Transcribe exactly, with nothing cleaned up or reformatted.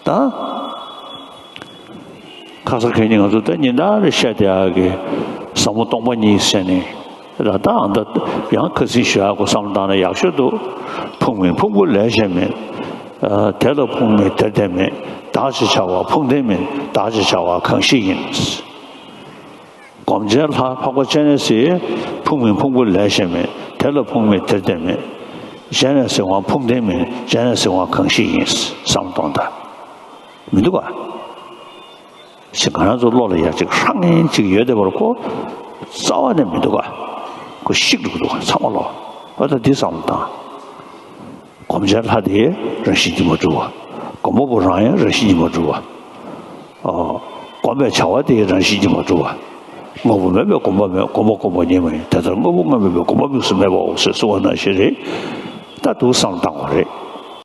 ད་ཁ་སང་ཁ་ཉིན་ང་ཚོ་ད་ཉིན་ལྟར་རེ་བཤད་བསྡད་ཡག་གི་ཟབ་མོ་སྟོང་པ་ཉིད་ཟེར་ནས། ད་ལྟ་ཨ་མདའ་ཡང་ཁ་སང་ཞུ་ཡག་གོ་བསམ་བཏང་ན་ཡག་ཤོས་འདུག་ཕུང་མིན་ཕུང་པོ་ལས་གཞན་མིན། ཨ། དེ་ལ་ཕུང་མིན་དེར་ལྡན་མིན། བདག་ཅེས་བྱ་བ་ཕུང་ལྡན་མིན། བདག་ཅེས་བྱ་བ་གང་ཞིག་ཡིན། སྒོམ་ཆེན་ལྷ་འཕགས་པ་སྤྱན་རས་གཟིགས། ཕུང་མིན་ཕུང་པོ་ལས་གཞན་མིན། དེ་ལ་ཕུང་མིན་དེར་ལྡན་མིན། སྤྱན་རས་གཟིགས་དབང་ཕུང་ལྡན་མིན། སྤྱན་རས་གཟིགས་དབང་གང་ཞིག་ཡིན། བསམ་གཏོང་ད། མི་འདུག་ག་ཞེས་ང་རང་ཚོ་བློ་ལ་ཡ་གཅིག་ཧྲང་ངེ་གཅིག་ཡོད་བསྡད་པར་ཁོ་རྩ་བ་ནས་མི་འདུག་ག་ཁོ་ཤིག་འགྲོ་གི་འདུག་ག་ཚང་མ་ལོ། ཨ་ད་འདི་བསམ་བཏང་། སྒོམ་ཆེན་ལྷ་དེ་རང་བཞིན་གྱིས་མ་གྲུབ་པ། སྒོམ་པ་པོ་རང་ཡང་རང་བཞིན་གྱིས་མ་གྲུབ་པ། ཨོ། སྒོམ་པའི་བྱ་བ་དེ་རང་བཞིན་གྱིས་མ་གྲུབ་པ། དངོས་པོ་མེད་པའི་སྒོམ་པ་མེད། སྒོམ་པ་སྒོམ་པ་ཉིད་མ་ཡིན། དེ་ལྟར་དངོས་པོ་དངོས་མེད་པའི་སྒོམ་པ་དམིགས་སུ་མེད་པའོ་ཞེས་གསུངས་པ་ནང་བཞིན་རེད། ད་འདུག་བསམ་བཏང་བ་རེད།